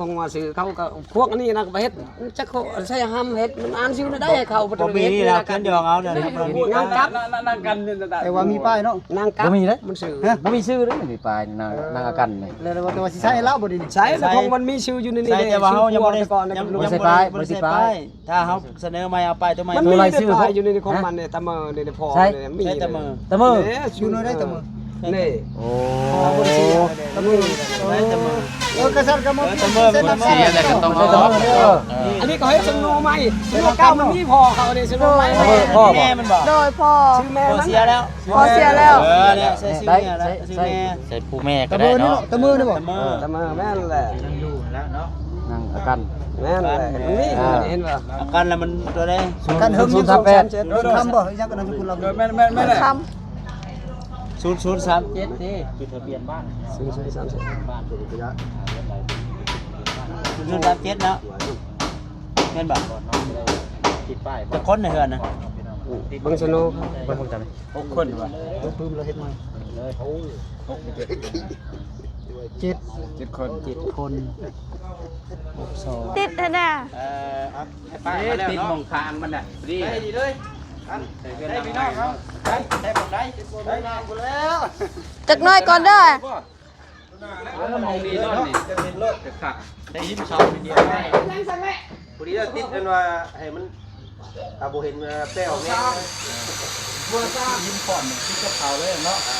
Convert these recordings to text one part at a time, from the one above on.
ຂອງວ່າຊື່ເຂົາກໍພວກອັນນີ້ນະ ກໍເຮັດຈັກເຂົາໃຊ້ຫ້າມເຮັດ ມັນອ່ານຊື່ໄດ້ ເຂົາບໍ່ໄດ້ເຮັດນີ້ນະ ກັນດອງເອົານະ ນາງກັບ ນາງກັນ ແຕ່ວ່າມີປ້າຍເນາະ ນາງກັບ ບໍ່ມີເດ້ ມັນຊື່ ບໍ່ມີຊື່ເດ້ ມີປ້າຍນາງ ນາງອາກັນນີ້ ແລ້ວ ແຕ່ວ່າຊິໃຊ້ລາວບໍ່ໄດ້ນີ້ ໃຊ້ ແຕ່ຂອງມັນມີຊື່ຢູ່ໃນນີ້ ໃຊ້ ແຕ່ວ່າເຮົາຍັງບໍ່ໄດ້ ຍັງບໍ່ໄດ້ໃສ່ປ້າຍ ບໍ່ໄດ້ໃສ່ປ້າຍ ຖ້າເຮົາສະເໜີໃໝ່ ເອົາປ້າຍຕົວໃໝ່ ມັນມີປ້າຍຢູ່ໃນຂອງມັນນີ້ ຕະເມີນີ້ ພໍ່ນີ້ມີ ຕະເມີ ຕະເມີ ຢູ່ໜ້ອຍໃດຕະເມີ ນີ້ ໂອ້ ຕະເມີ ເອີ ກະຊັ້ນກະມາ ຕະເມີ ເອີ ອັນນີ້ກໍເຮັດສະໂນໃໝ່ ສະໂນເກົ່າມັນມີພໍ່ເຂົາເດ້ ສະໂນໃໝ່ ພໍ່ ແມ່ມັນບໍ່ ໂດຍ ພໍ່ ຊື່ແມ່ມັນ ເສຍແລ້ວ ພໍ່ເສຍແລ້ວ ເອີ ແລ້ວ ໃສ່ຊື່ແມ່ ໃສ່ຜູ້ແມ່ກໍໄດ້ເນາະ ຕະເມີນີ້ບໍ່ ຕະເມີ ຕະເມີ ແມ່ນແຫຼະ ຍັງຢູ່ແລ້ວເນາະ ນາງອາກັນ ແມ່ນແຫຼະ ມັນມີ ອ່າ ເຫັນບໍ່ ອາກັນລະມັນຕົວໃດ ກັນເຖິງ ສູນສາມແປດ ຄຳບໍ່ ອີຫຍັງກໍນາມສະກຸນລາວ ເອີ ແມ່ນໆໆ ຄຳ ສູນສູນສາມເຈັດເດ້ ຢູ່ທະບຽນບ້ານ ສູນສູນສາມເຈັດ ບ້ານ ສູນສູນສາມເຈັດເນາະ ແມ່ນບໍ່ ຕິດປ້າຍບໍ່ ຈັກຄົນໃນເຮືອນນະ ເບິ່ງສະໂນ ເບິ່ງຈັກ ຫົກຄົນວ່າ ປຶ້ມລາວເຮັດໃໝ່ ເຈັດ ເຈັດຄົນ ເຈັດຄົນ ຫົກສອງ ຕິດຫັ້ນນະ ເອີ ຕິດໝ່ອງຄາງມັນນະ ດີ ໄດ້ດີເລີຍ ໄດ້ພີ່ນ້ອງເຮົາ ໄດ້ ໄດ້ໝ່ອງໃດ ໄດ້ໝ່ອງແລ້ວ ຈັກໜ້ອຍກ່ອນເດີ ເອີ ໝ່ອງນີ້ເນາະ ນີ້ ຈະເປັນລົດ ໄດ້ຍິນເຊົາດຽວ ພໍດີແລ້ວ ຕິດອັນວ່າໃຫ້ມັນ ຖ້າບໍ່ເຫັນ ເອີ ແປ້ວແມ່ນ ບໍ່ຊາບ ຍິນກ່ອນຕິດກັບເຂົາເລີຍເນາະ ອ່າ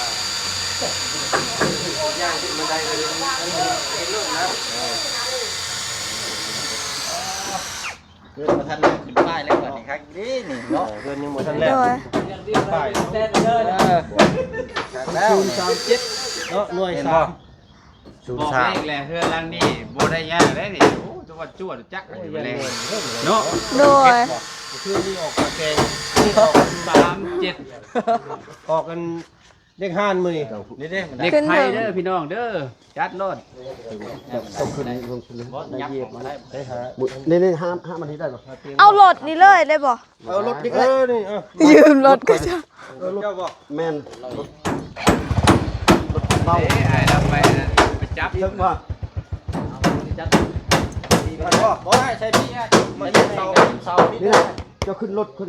ຍ່າງຂຶ້ນບັນໄດໄປເລີຍ ເຫັນລົດນະ ເອີ ເກີດບໍ່ທັນຂຶ້ນປ້າຍແລ້ວ ບັດນີ້ຄັກເດ້ນີ້ເນາະ ເຮືອນຍັງບໍ່ທັນແລ້ວ ໂດຍ ປ້າຍ ເອີ ສູນສາມເຈັດເນາະ ໜ່ວຍສາມ ສູນສາມ ບອກເລກແຫຼະ ເຮືອນຫຼັງນີ້ບໍ່ໄດ້ຍາກເດ້ນີ້ ໂອ້ ຈະວ່າຈົວຈັກ ໂອ້ຍ ຢູ່ແລງເນາະ ໂດຍ ຄືນີ້ອອກຕາແກງ ອອກສາມເຈັດ ອອກກັນ ເລກຮ້ານມື້ນີ້ ນີ້ເດ້ ເລກໄທເດີພີ່ນ້ອງເດີ ຈັດໂລດ ຕ້ອງຂຶ້ນ ຕ້ອງຂຶ້ນ ໄດ້ຢຽບມາ ໄດ້ຫາ ນີ້ໆ ຫ້າ ຫ້າມານີ້ໄດ້ບໍ່ ເອົາລົດນີ້ເລີຍໄດ້ບໍ່ ເອົາລົດນີ້ ເອີ ນີ້ ເອີ ຢືມລົດກໍຈະ ເອີ ລົດເຈົ້າບໍ່ ແມ່ນ ລົດ ລົດເຮົາ ເອີ ອ້າຍລາວໄປ ໄປຈັບ ເຖິງວ່າ ບໍ່ ບໍ່ໃຫ້ໃສ່ພີ້ ມາຕິດເສົາ ຕິດເສົາ ນີ້ນະ ເຈົ້າຂຶ້ນລົດຄົນ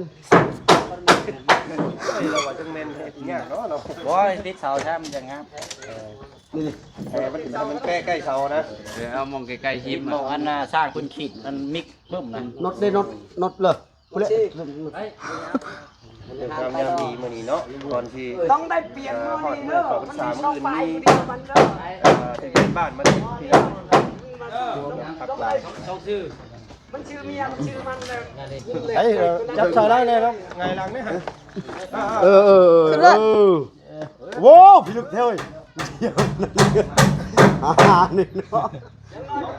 ເອີຍ ລາວວ່າຈັ່ງແມ່ນເຮັດຍາກເນາະ ເນາະ ບໍ່ ຕິດເສົາແທ້ມັນຈັ່ງງາມ ເອີ ນີ້ ເອີ ມັນ ມັນແປໃກ້ເສົານະ ເອີ ເອົາໝ່ອງໃກ້ໆ ຫິມ ໝ່ອງອັນນ່າ ສ້າງເພິ່ນຂີດ ອັນມິກປຶ້ມນະ ນັອດເດ້ ນັອດ ນັອດເລີຍ ພຸ້ນແຫຼະ ເລິກງາມຍາມດີມື້ນີ້ເນາະ ກ່ອນທີ່ຕ້ອງໄດ້ປ່ຽນມື້ນີ້ເດີ ມັນມີສອງປາຍ ມື້ດຽວມັນເດີ ເອີ ທະບຽນບ້ານມັນ ສອງຊື່ ມັນຊື່ເມຍ ມັນຊື່ມັນເດີ ໄອ້ ຈັບສາຍໄດ້ແລ້ວເນາະ ຫງາຍຫຼັງເດ້ ເອີ ເອີ ຂຶ້ນເລີຍ ໂອ້ ພິລຶກແທ້ເວີຍ ອ່າ ນີ້ເນາະ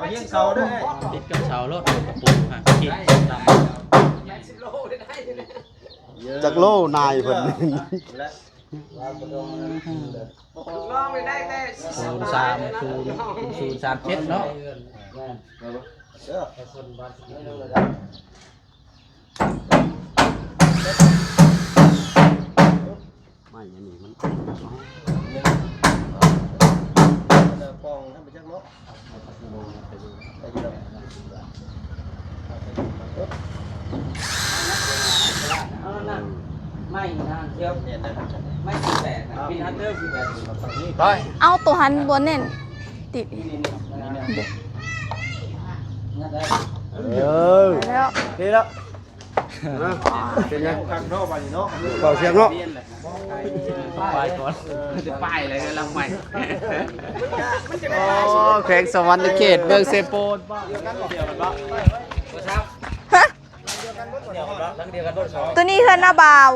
ຮຽງເສົາເດີ ຕິດກັບເສົາໂລດ ກະປຸງຫາ ຂີດ ຈັກໂລນາຍເພິ່ນ ສູນສາມ ສູນ ສູນສາມເຈັດເນາະ ໄມ້ອັນນີ້ມັນ ເອົາໂຕຫັ້ນບໍ່ແໜ້ນ ຕິດ ເອີ ແລ້ວ ເຮັດແລ້ວ ເປັນຫຍັງ ຄັກເນາະ ບາດນີ້ເນາະ ເປົ່າສຽງເນາະ ໄປກ່ອນ ໄປເລີຍ ຫຼັງໃໝ່ ໂອ້ ແຂວງສະຫວັນນະເຂດ ເມືອງເຊໂປນ ຮະ ໂຕນີ້ເຮືອນນ້າບ່າວ.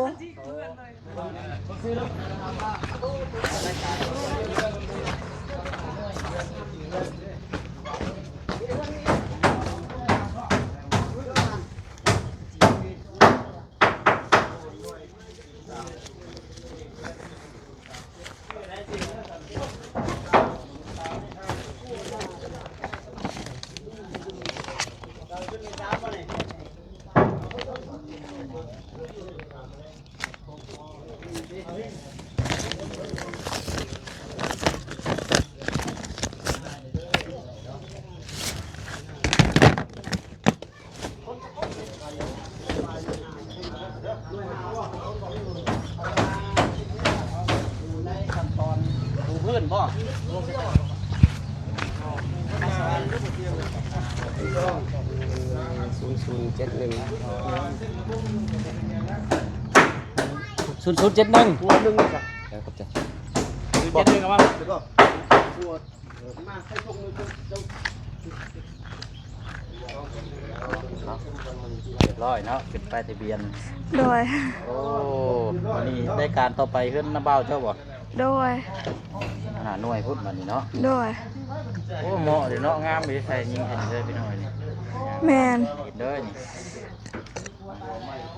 ສູນສູນເຈັດໜຶ່ງ ສູນສູນເຈັດໜຶ່ງ ຫົວໜຶ່ງນີ້ກະ ເອີ ຂອບໃຈ ສູນເຈັດໜຶ່ງ ເອົາມາ ຮຽບຮ້ອຍເນາະ ເປັນປ້າຍທະບຽນ ໂດຍ ໂອ້ ອັນນີ້ລາຍການຕໍ່ໄປເຮືອນນ້າບ່າວເຈົ້າບໍ່? ໂດຍ ຫ້າໜ່ວຍພຸ້ນບັດນີ້ເນາະ ໂດຍ ໂອ້ ເໝາະເດເນາະ ງາມເດ ໃສ່ຍິງເຫັນເດີພີ່ນ້ອງເອີຍ ແມ່ນ ເຫັນເດີນີ້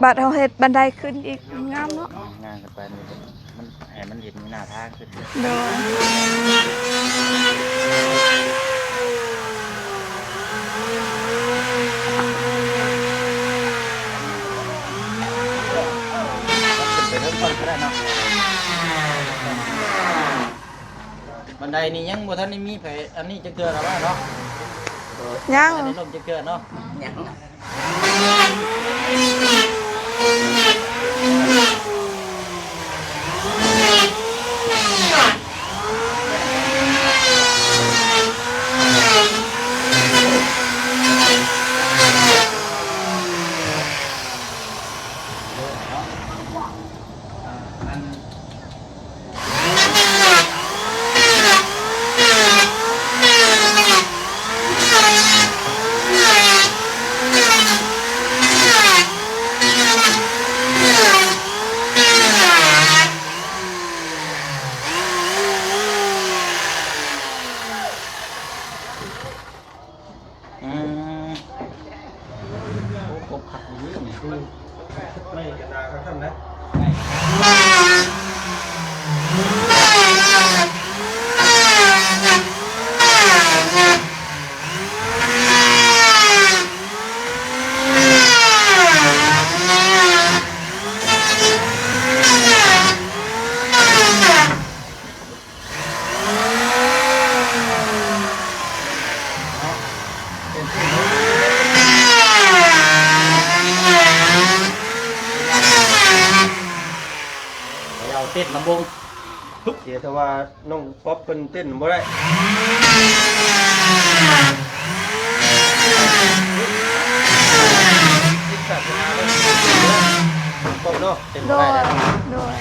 ບັດເຮົາເຮັດບັນໄດຂຶ້ນອີກ ງາມເນາະ ງາມຂຶ້ນໄປ ມັນ ໃຫ້ມັນເຫັນໜ້າທາງຂຶ້ນ ໂດຍ ຂຶ້ນໄປເທິງກ່ອນກໍໄດ້ເນາະ ບັນໄດນີ້ຍັງບໍ່ທັນໄດ້ມີໃຜອັນນີ້ຈັກເທື່ອລະວ່າເນາະ ຍັງ ບໍ່ທັນໄດ້ລົງຈັກເທື່ອເນາະ ຍັງ. ອືມ ໂອ້ ກົບຄັກອີ່ຫຼີນີ້ ໄປກັນນາຄັກນະ. ເອົາເຕັ້ນລຳວົງ ເສຍແຕ່ວ່ານ້ອງປັອບເພິ່ນເຕັ້ນບໍ່ໄດ້ ປັອບເນາະ ເຕັ້ນບໍ່ໄດ້ເດ້. ໂດຍ ໂດຍ.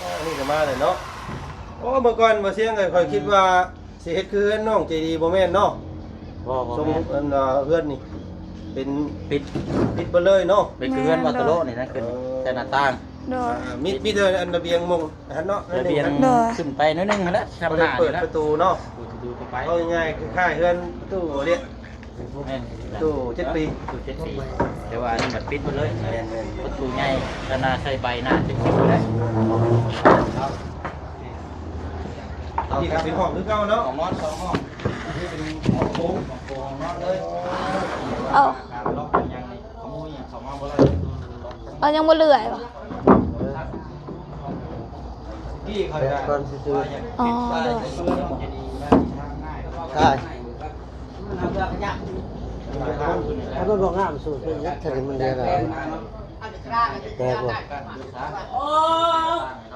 ອັນນີ້ກໍມາແລ້ວເນາະ. ໂອ້ ເມື່ອກ່ອນບໍ່ສຽງເອີຍ ຂ້ອຍຄິດວ່າ ອືມ ຊິເຮັດຄືເຮືອນນ້ອງໃຈດີ ບໍ່ແມ່ນເນາະ? ບໍ່ ບໍ່ແມ່ນ. ອັນ ເຮືອນນີ້ເປັນ ປິດ ປິດເບິດເລີຍເນາະ? ເປັນຄືເຮືອນວັດຕະໂລະນີ້ນະ ຂຶ້ນ ເອີ ແຕ່ໜ້າຕ່າງ. ໂດຍ ມີ ມີແຕ່ອັນລະບຽງໝ່ອງຫັ້ນເນາະ ລະບຽງ ໂດຍ ຂຶ້ນໄປໜ້ອຍໜຶ່ງຫັ້ນແຫຼະ ທຳໜ້ານີ້ແຫຼະ ເປີດປະຕູເນາະ ເປີດປະຕູເຂົ້າໄປ. ເວົ້າງ່າຍໆ ຄ້າຍໆເຮືອນຕູ້ເດ້. ແມ່ນ ຕູ້ເຈັດປີ ຕູ້ເຈັດປີ ແຕ່ວ່າອັນນີ້ມັນປິດໝົດເລີຍ. ແມ່ນໆ ປະຕູໃຫຍ່ ຂະໜາດໃສ່ໃບໜ້າເຈັດສິບໄດ້. ນີ້ກໍເປັນຫ້ອງຄືເກົ່າເນາະ ຫ້ອງນອນສອງຫ້ອງ ນີ້ເປັນຫ້ອງໂຖງ ຫ້ອງໂຖງ ຫ້ອງນອນເລີຍ. ເອົາ ການລັອກການຫຍັງນີ້ ຂະໂມຍຫຍັງເຂົ້າມາບໍ່ໄດ້. ເອົາ ຍັງບໍ່ເລື່ອຍບໍ່? ກ່ອນຊິຊື້ ອໍ ໂດຍ ໃຊ່ ຖ້າມັນບໍ່ງາມ ສູດເປັນເຮັດເທື່ອມັນເດລະ ແຕກບໍ່? ໂອ້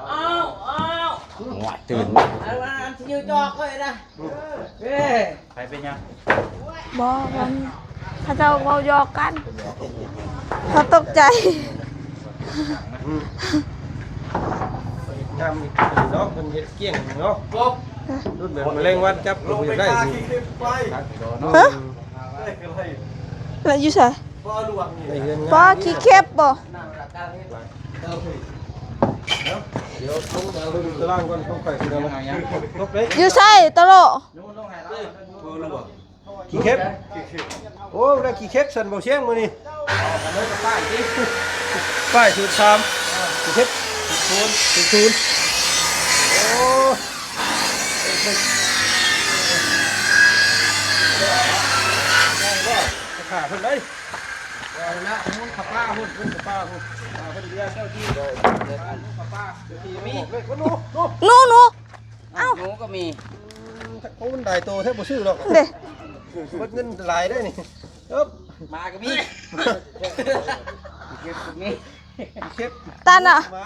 ເອົາ ເອົາ ໂອ້ຍ ຕື່ນ ອັນວ່າອັນຊິຢູ່ຈອກເລີຍນະ. ເອີ ໃຜເປັນຫຍັງ? ບໍ່ ມັນ ເຂົາເຈົ້າເວົ້າຫຍອກກັນ ເຂົາຕົກໃຈ. ອືມ ງາມອີກເນາະ ເພິ່ນເຮັດກ້ຽງເນາະ ລຸ້ນແບບແມະແລງວັນຈັບກໍບໍ່ຢາກໄດ້. ຮະ? ແລ້ວຢູ່ໃສ? ບໍ່ ຂີ້ເຂັບບໍ່? ດຽວລົງມາເບິ່ງຕາລາງກ່ອນ ຕ້ອງໄປຄືໃດ. ຢູ່ໃສຕະໂລ? ຂີ້ເຂັບ ໂອ້ ໄດ້ຂີ້ເຂັບຊັ້ນບໍ່ຊຽງມື້ນີ້ ປ້າຍສູນສາມ ຂີ້ເຂັບສູນສູນ. ໂອ້ ຂ້າເພິ່ນເດ້ ປາພຸ້ນ ປາພຸ້ນ ປາເພິ່ນເດ ເຈົ້າທີ່ ປາ ເຈົ້າທີ່ມີ ໜູ ໜູ ເອົ້າ ໜູກໍມີ. ອືມ ໂອ້ ມັນຫຼາຍໂຕແທ້ ບໍ່ຊື້ດອກເດ້ ເບິດເງິນຫຼາຍເດ້ນີ້. ເອີບ ໝາກໍມີ ເກັບກໍມີ ເກັບ ຕັນອະ ໝາ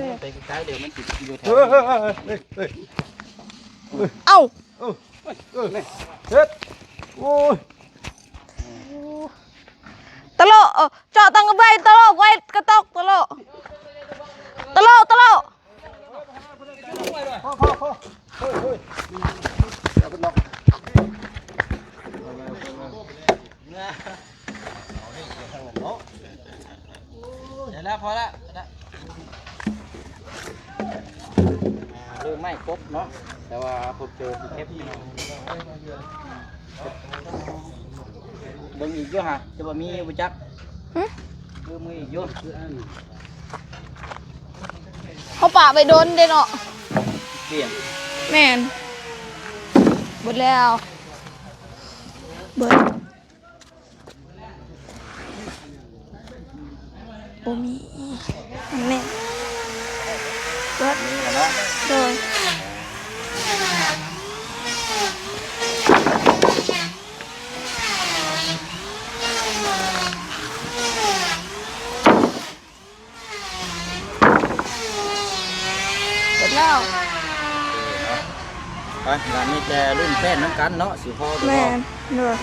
ໄປໄກໆ ດຽວມັນຊິຢູ່ແຖວ ເຮີ້ຍ ເຮີ້ຍ ເຮີ້ຍ ເຮີ້ຍ ເອົ້າ ເອີ ເອີ ເຮັດ ໂອ້ຍ ຕະໂລ ເອີ ເຈາະຕັງກະໃບ ຕະໂລ ໄວ້ກະຕົກ ຕະໂລ ຕະໂລ ຕະໂລ. ໄດ້ແລ້ວ ພໍແລ້ວ ພໍແລ້ວ ເລີ່ມໄມ້ຄົບເນາະ ແຕ່ວ່າພົບເຈີທີ່ເກັບ ເບິ່ງອີກຢູ່ຫາ ຈະວ່າມີຢູ່ບໍ່ຈັກ ຫຶ? ຄືມີຢູ່ ເຮົາປະໄວ້ດົນເດ້ເນາະ ປ່ຽນ ແມ່ນ ເບິດແລ້ວ ເບິດ ບໍ່ມີ ອັນນີ້ ເບິດ ນີ້ແຫຼະເນາະ ໂດຍ. ເບິດແລ້ວ ໄປ ບາດນີ້ແຕ່ລຸ້ນແປ້ນນຳກັນເນາະ ຊິພໍຫຼືບໍ່ ແມ່ນ ໂດຍ.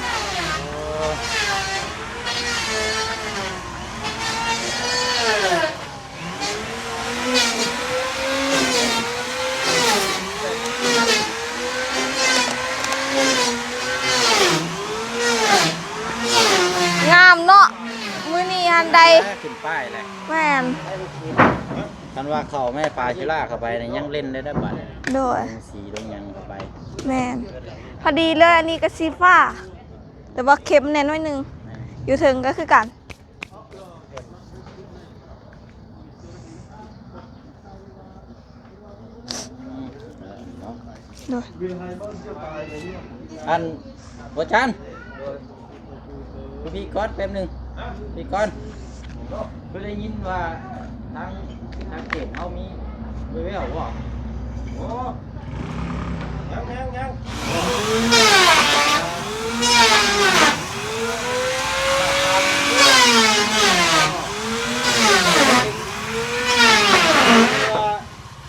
ງາມເນາະ ມື້ນີ້ຫັ້ນໄດ້ ແລ້ວຂຶ້ນປ້າຍແລ້ວ ແມ່ນ ຄັນວ່າເຂົ້າແມ່ປາຊິລາເຂົ້າໄປນີ້ ຍັງເຫຼັ້ນໄດ້ເດ້ບາດ ໂດຍ ລົງສີລົງຫຍັງເຂົ້າໄປ ແມ່ນ ພໍດີເລີຍ ອັນນີ້ກໍສີຟ້າ ແຕ່ວ່າເຂັ້ມແດ່ໜ້ອຍໜຶ່ງ ແມ່ນ ຢູ່ເທິງກໍຄືກັນ. ໂດຍ ອັນ ບໍ່ຈັນ ຢູ່ພີ້ກ່ອນແປັບໜຶ່ງ ພີ້ກ່ອນ ຄືໄດ້ຍິນວ່າທາງ ທາງເຂດເຮົາມີແວ່ວໆບໍ່? ໂອ້ ຍັງ ຍັງ ຍັງ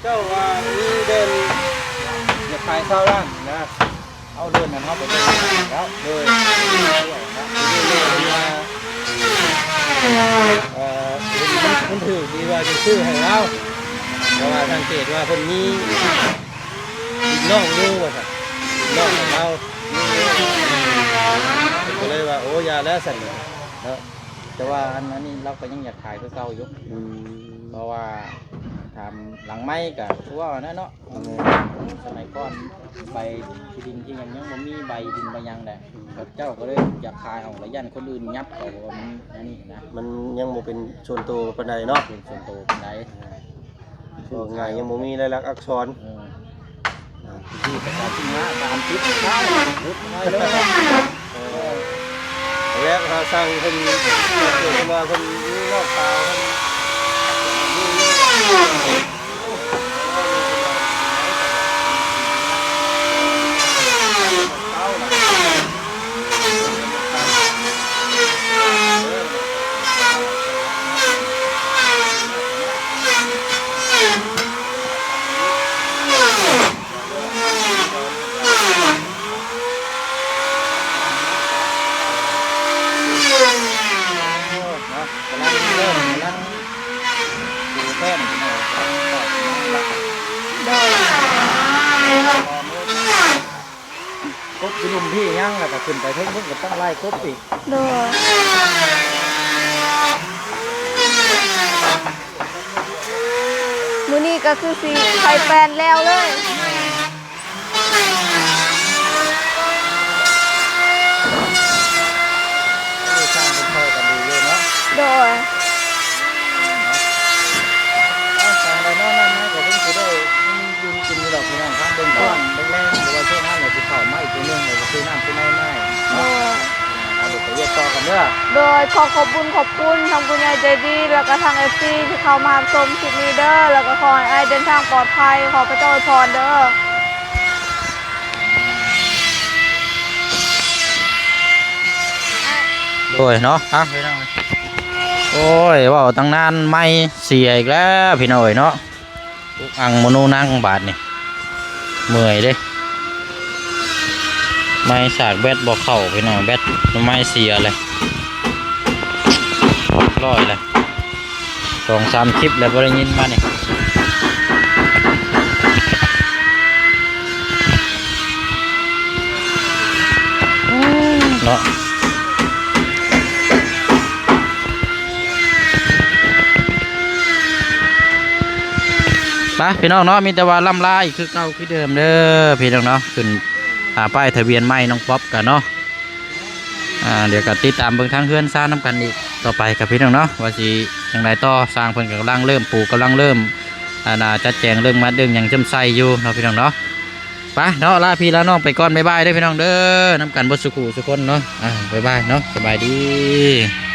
ເຈົ້າວ່າມີເດີ່ນ ຢາກຂາຍຊາວລ້ານນະ ເອົາເດີ່ນນັ້ນເຮົາໄປເບິ່ງແລ້ວ ໂດຍ ເອີ ມັນຖືກດີວ່າຈະຊື້ໃຫ້ລາວ ແຕ່ວ່າສັງເກດວ່າເພິ່ນມີ ອີກນ້ອງຢູ່ວ່າຊັ້ນ ນ້ອງຂອງລາວ ກໍເລີຍວ່າ ໂອ້ ຢ່າແລ້ວຊັ້ນເນາະ ແຕ່ວ່າອັນ ອັນນີ້ລາວກໍຍັງຢາກຂາຍຄືເກົ່າຢູ່ ອືມ ເພາະວ່າຖາມຫຼັງໄມກໍຄືວ່ານັ້ນເນາະ ອືມ ສະໄໝກ່ອນໃບທີ່ດິນທີ່ຫຍັງຍັງບໍ່ມີໃບດິນໃບຫຍັງແຫຼະ ເຂົາເຈົ້າກໍເລີຍຢາກຂາຍເອົາ ແລ້ວຢ້ານຄົນອື່ນຫຍັບເອົາ ເພາະວ່າມັນອັນນີ້ນະ ມັນຍັງບໍ່ເປັນສ່ວນໂຕປານໃດເນາະ ເປັນສ່ວນໂຕປານໃດ. ເວົ້າງ່າຍ ຍັງບໍ່ມີລາຍລັກອັກສອນ ເອີ ທີ່ປະຊາຊົນມາສາມສິບ ເອີ ແລ້ວຫາຊ່າງເພິ່ນ ເພິ່ນວ່າເພິ່ນມີນ້ອງສາວເພິ່ນ ເນາະ ກຳລັງເລີ່ມ ກຳລັງ ເ ກົບຢູ່ລຸ່ມພີ້ຍັງ ແລ້ວກໍຂຶ້ນໄປເທິງພຸ້ນກໍຕັ້ງຫຼາຍກົບອີກ. ໂດຍ ມື້ນີ້ກໍຄືຊິໄປແປນແລ້ວເລີຍ. ເອີ ຊ່າງເພິ່ນຊ່ອຍກັນດີຢູ່ເນາະ. ໂດຍ ເອົາ ຈັ່ງໃດເນາະ ນັ້ນນະ ກໍເພິ່ນຊິໄດ້ຢູ່ກິນຢູ່ດອກພີ່ນ້ອງ ທາງເບິ່ງກ່ອນ ແລງໆ ຫຼືວ່າຊ່ວງນັ້ນແຫຼະ ຊິເຂົ້າມາອີກເທື່ອໜຶ່ງ ແລ້ວກໍຊື້ນ້ຳຊື້ໃນມາໃຫ້ເນາະ. ໂດຍ ອ່າ ເອົາ ດຽວໄປວຽກຕໍ່ກັນເດີ. ໂດຍ ຂໍຂອບບຸນຂອບຄຸນທາງຜູ້ໃຫຍ່ໃຈດີ ແລ້ວກໍທາງເອັຟຊີທີ່ເຂົ້າມາຮັບຊົມຄລິບນີ້ເດີ ແລ້ວກໍຂໍໃຫ້ອ້າຍເດີນທາງປອດໄພ ຂໍພະເຈົ້າອວຍພອນເດີ. ໂດຍເນາະ ອ່ະ ພີ່ນ້ອງ ໂອ້ຍ ເວົ້າຕັ້ງນານໄມເສຍອີກແລ້ວພີ່ນ້ອງເອີຍເນາະ. ອຸກອັ່ງມະນູນັງບາດນີ້ ເມື່ອຍເດ້ ໄມສາກແບັດບໍ່ເຂົ້າພີ່ນ້ອງ ແບັດໄມເສຍເລີຍ ຮ້ອຍເລີຍ. ສອງສາມຄລິບແລ້ວບໍ່ໄດ້ຍິນມານີ້ ເນາະ. ໄປພີ່ນ້ອງເນາະ ມີແຕ່ວ່າລ່ຳລາອີກຄືເກົ່າຄືເດີມເດີພີ່ນ້ອງເນາະ. ຂຶ້ນ ອ່າ ປ້າຍທະບຽນໃໝ່ນ້ອງປັອບກັນເນາະ. ອ່າ ດຽວກໍຕິດຕາມເບິ່ງທາງເຮືອນຊານນຳກັນອີກຕໍ່ໄປກັບພີ່ນ້ອງເນາະ ວ່າຊິຈັ່ງໃດຕໍ່. ຊ່າງເພິ່ນກໍກຳລັງເລີ່ມປູກ ກຳລັງເລີ່ມ ອັນນ່າ ຈັດແຈງເລື່ອງມັດເລື່ອງຫຍັງເຊື່ອມໃສ່ຢູ່ເນາະ ພີ່ນ້ອງເນາະ. ໄປເນາະ ລາພີ່ລານ້ອງໄປກ່ອນ ບາຍບາຍເດີພີ່ນ້ອງເດີ ນຳກັນເບິດສູ່ຄູ່ສູ່ຄົນເນາະ. ອ່າ ບາຍບາຍເນາະ ສະບາຍດີ.